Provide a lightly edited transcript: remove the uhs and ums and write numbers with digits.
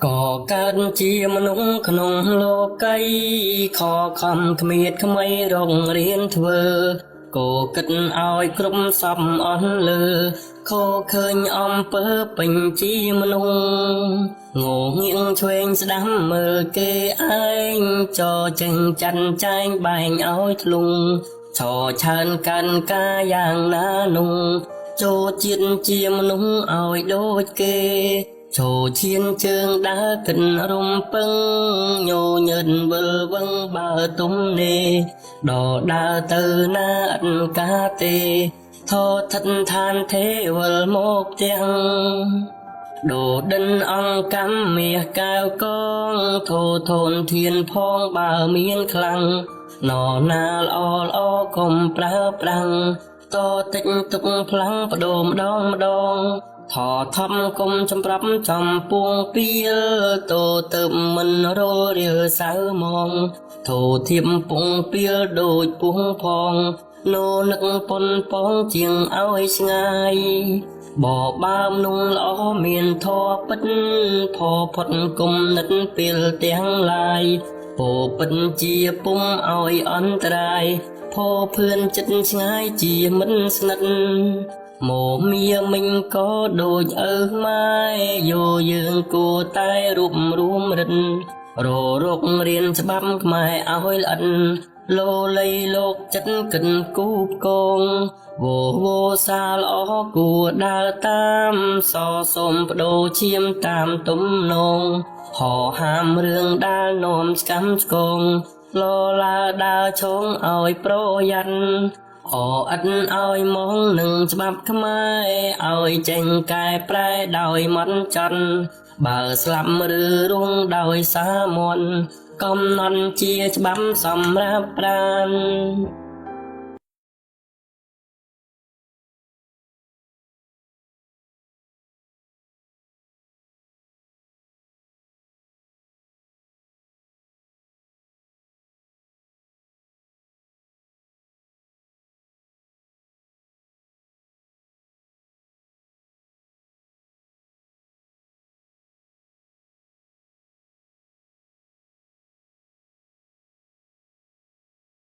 ក៏កើតជាមនុស្សក្នុងលោកីខខំគ្មៀតខ្មៃរងរៀនធ្វើគោគិតឲ្យគ្រប់សពអស់លើខឃើញអំពើពេញជាមនុស្សងងៀងឆ្វេងស្ដាំមើលគេឯងចចេញចាន់ចែងបែងឲ្យធ្លុងឆឆើនកាន់កាយ៉ាងណានោះចូលជាតិជាមនុស្សឲ្យដូចគេ ឈោឈានជើងដើរគិនរំពឹងញញើតវិលវឹងបើទុំនេដដើរទៅណាអត់កាទេធោថិតឋានទេវលមកទាំងដូដិនអង្គកម្មមាសកែវកងធោធនធានផងបើមានខ្លាំងណណាល្អល្អកុំប្រើប្រាំងតតិចទុកផ្លាំងបដូរម្ដងម្ដងថថំគុំចំប្រាប់ចំពួងពីលតោទៅមិនររៀលសៅមងធោធៀបពងពីលដូចពុងផងនោនឹកប៉ុនប៉ងជាងឲ្យឆ្ងាយបបើមนุ่ងល្អមានធរពិតផផុតគុំនិតពេលទាំងឡាយពោពិតជាពុំឲ្យអន្តរាយផភឿនចិត្តឆ្ងាយជាមិនស្និទ្ធមកមមិញក៏ដូចឪម៉ែយោយើងគួរតែរួបរួមរិនររករៀនច្បាប់ខ្មែរឲ្យល្អិតលោលៃលោកចិត្តគិនគូបកងវវសាល្អគួរដើរតាមសសូមបដូរឈាមតាមទំនងហហាមរឿងដាលនោមឆ្កាំឆ្កងលឡាដើរឆងឲ្យប្រយ័ត្នអអិតឲ្យមងនឹងច្បាប់ខ្មែរឲ្យចេញកែប្រែដោយមត់ចន់បើស្លាប់ឬរុងដោយសាមន់កំណត់ជាច្បាប់សម្រាប់ប្រាន។